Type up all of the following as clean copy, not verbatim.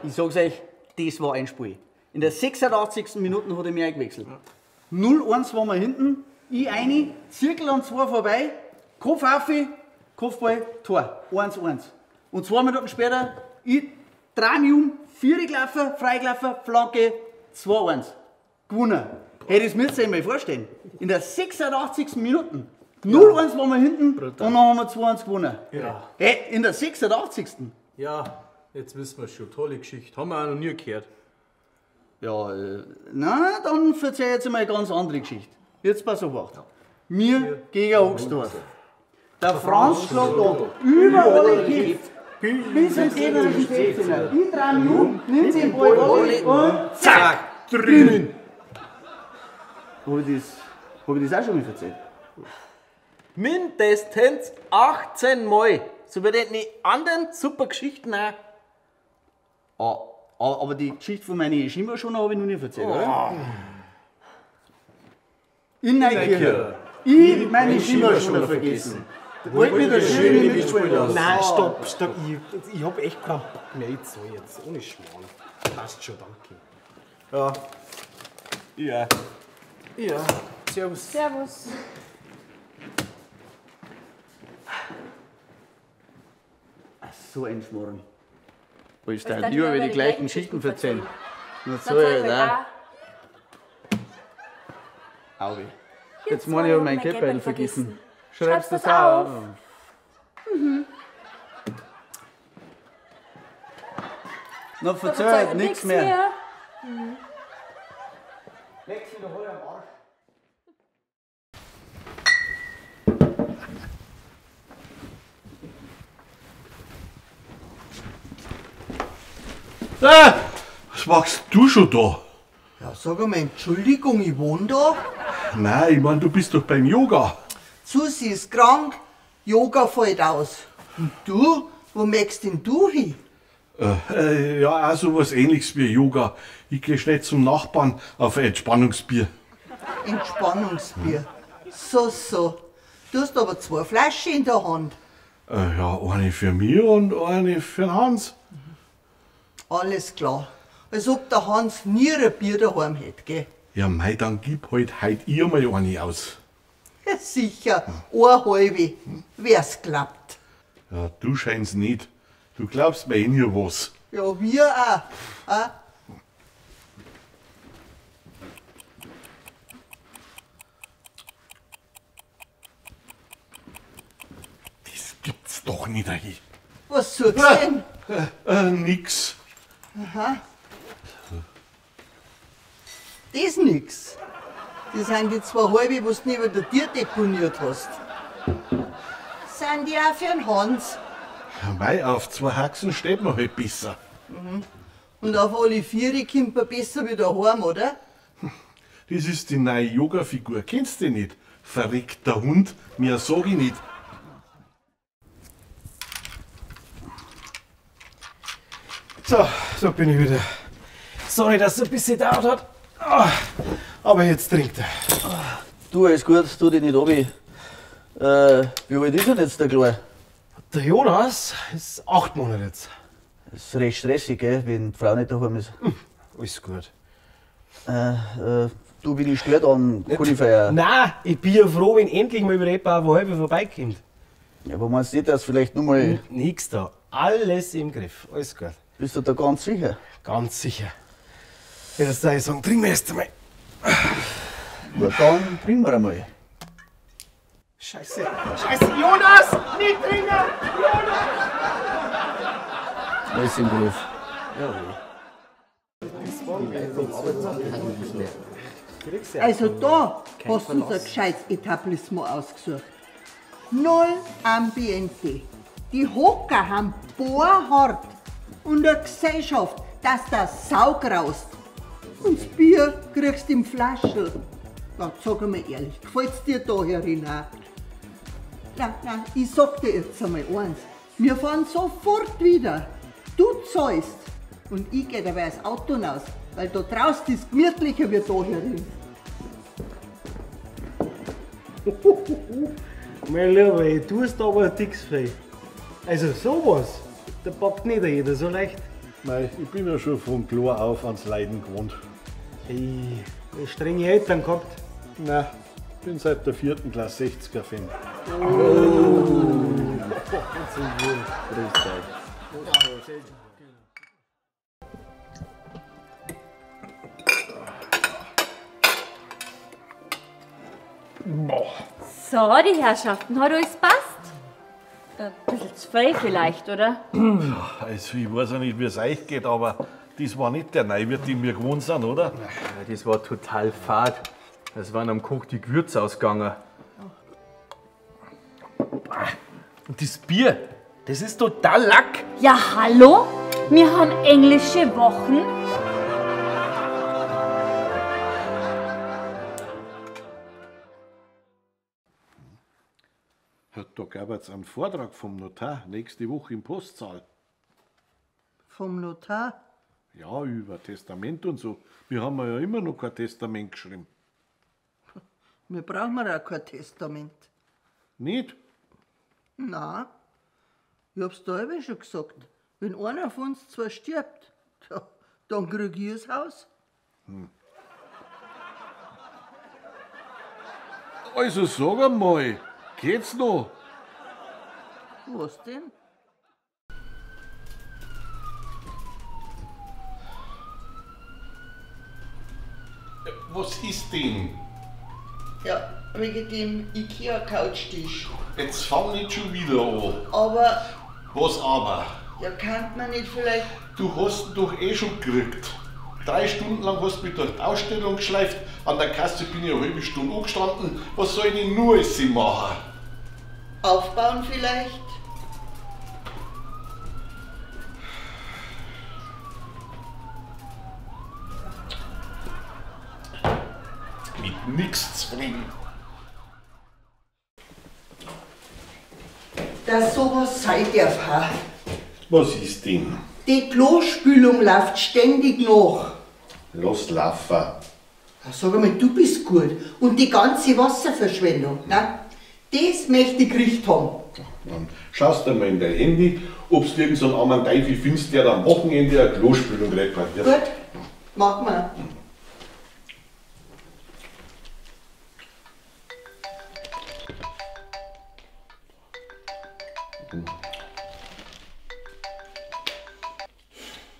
Ich sag's euch, das war ein Spiel. In der 86. Minute hat er mich eingewechselt. 0-1 waren wir hinten, ich eine, Zirkel an zwei vorbei, Kopf auf, Kopfball, Tor. 1-1. Und 2 Minuten später, ich dreh mich um, vier gelaufen, freigelaufen, Flanke, 2-1. Gewonnen. Hätte ich es mir jetzt einmal vorstellen. In der 86. Minute, 0-1 waren wir hinten. Brutal. Und dann haben wir 2-1 gewonnen. Ja. Hey, in der 86. Ja, jetzt wissen wir schon. Tolle Geschichte. Haben wir auch noch nie gehört. Ja, na, dann erzähl ich jetzt einmal eine ganz andere Geschichte. Jetzt pass auf. Ja. Wir gegen Oxdorf. Der Franz schlägt an. Über alle Köpfe. Bis ins gegnerischen 16er. Ich dreh mich um, nimmt den Ball und zack! Drin! Hab ich das auch schon mal erzählt? Mindestens 18 Mal. So wie die anderen super Geschichten auch. Ah, aber die Geschichte von meinen Schimmerschoner habe ich noch nie erzählt, oder? In Neukirchen. Ich meine Schimmerschoner vergessen. Wollt mir der Schiri nicht mitspielen lassen. Nein, stopp, stopp. Ich hab echt keinen Bock mehr. Ich zahl jetzt. Ohne Schmarrn. Passt schon, danke. Ja. Ja. Ja. Servus. Servus. Ach, so ein Schmarrn. Willst du lieber die gleichen Geschichten erzählen? Na, so, ja. Auge. Jetzt meine ich, hab mein Geldbeutel vergessen. Schreibst du das auf? Mhm. Na, verzeih halt nichts mehr. Mhm. Leck sie doch alle am Arsch. Ah, was machst du schon da? Ja, sag einmal, Entschuldigung, ich wohne da. Nein, ich mein, du bist doch beim Yoga. Susi ist krank, Yoga fällt aus. Und du, wo möchtest denn du hin? Ja, auch so was Ähnliches wie Yoga. Ich geh schnell zum Nachbarn auf ein Entspannungsbier. Entspannungsbier? So, so. Du hast aber 2 Flaschen in der Hand. Ja, eine für mich und eine für den Hans. Alles klar. Als ob der Hans nie ein Bier daheim hätte, gell? Ja, mei, dann gib halt heut ihr mal eine aus. Ja, sicher, eine halbe, wer's glaubt. Ja, du scheinst nicht. Du glaubst mir eh nie was. Ja, wir auch. Auch. Das gibt's doch nicht. Ey. Was suchst du denn? Nix. Aha. Das nix. Das sind die 2 halbe, was du neben der Tür deponiert hast. Sind die auch für den Hans? Ja, mei, auf 2 Haxen steht man halt besser. Mhm. Und auf alle 4 kommt man besser wieder heim, oder? Das ist die neue Yoga-Figur. Kennst du die nicht? Verreckter Hund, mehr sag ich nicht. So, so bin ich wieder. Sorry, dass es ein bisschen gedauert hat. Aber jetzt trinkt er. Du, alles gut, tu dich nicht ab. Wie alt ist denn jetzt der Kleine? Der Jonas ist 8 Monate jetzt. Das ist recht stressig, gell, wenn die Frau nicht daheim ist. Alles gut. Du, bin ich stört, dann kann ich feiern. Nein, ich bin ja froh, wenn endlich mal über etwa eine halbe vorbeikommt. Ja, aber meinst du nicht, dass vielleicht nur mal. Nix da. Alles im Griff. Alles gut. Bist du da ganz sicher? Ganz sicher. Ich würde sagen, trinken wir erst einmal. Na dann trinken wir einmal. Scheiße! Scheiße! Jonas! Nicht trinken! Jonas! Alles im Griff. Jawohl. Also da hast du uns ein gescheites Etablissement ausgesucht. Null Ambiente. Die Hocker haben bohrhart. Und eine Gesellschaft, dass das Sau graust. Und das Bier kriegst du im Flaschel. Na, sag einmal ehrlich, gefällt's dir da herin auch? Nein, nein, ich sag dir jetzt einmal eins. Wir fahren sofort wieder. Du zahlst. Und ich geh dabei das Auto raus, weil da draußen ist gemütlicher wie da herin. Mein Lieber, du tust aber ein dickes Fell. Also sowas, da packt nicht jeder so leicht. Mei, ich bin ja schon von Chlor auf ans Leiden gewohnt. Ey, strenge Eltern gehabt? Nein, bin seit der 4. Klasse 60er-Fan. Oh. Grüß dich. So, die Herrschaften, hat alles passt? Ein bisschen zu viel vielleicht, oder? Also, ich weiß ja nicht, wie es euch geht, aber das war nicht der Neuwirt, den wir gewohnt sind, oder? Ja, das war total fad. Das waren am Koch die Gewürze ausgegangen. Und das Bier, das ist total Lack. Ja, hallo? Wir haben englische Wochen. Da gab es einen Vortrag vom Notar nächste Woche im Postsaal. Vom Notar? Ja, über Testament und so. Wir haben ja immer noch kein Testament geschrieben. Wir brauchen auch kein Testament. Nicht? Nein. Ich hab's da eben schon gesagt. Wenn einer von uns zwar stirbt, dann krieg ich das Haus. Hm. Also sag einmal, geht's noch? Was denn? Was ist denn? Ja, wegen dem Ikea-Couchtisch. Jetzt fang nicht schon wieder an. Aber... Was aber? Ja, kann man nicht vielleicht... Du hast ihn doch eh schon gekriegt. 3 Stunden lang hast du mich durch die Ausstellung geschleift. An der Kasse bin ich eine halbe Stunde angestanden. Was soll ich denn nur alles machen? Aufbauen vielleicht? Mit nichts zufrieden. Dass sowas sein darf, ha? Was ist denn? Die Klospülung läuft ständig nach. Lass laufen. Ja, sag einmal, du bist gut. Und die ganze Wasserverschwendung, ne? Das möchte ich gekriegt haben. Dann schaust du mal in dein Handy, ob du irgend so einen armen Teufel findest, der am Wochenende eine Klospülung repariert. Gut, mach mal.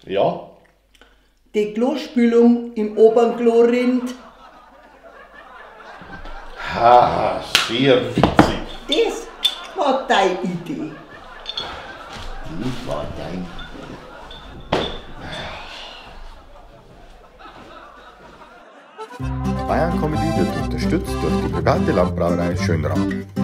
Ja? Die Klospülung im oberen Klo rinnt. Haha, sehr witzig. Das war deine Idee. Das war deine Idee. Bayern Comedy wird unterstützt durch die private Landbrauerei Schönrath.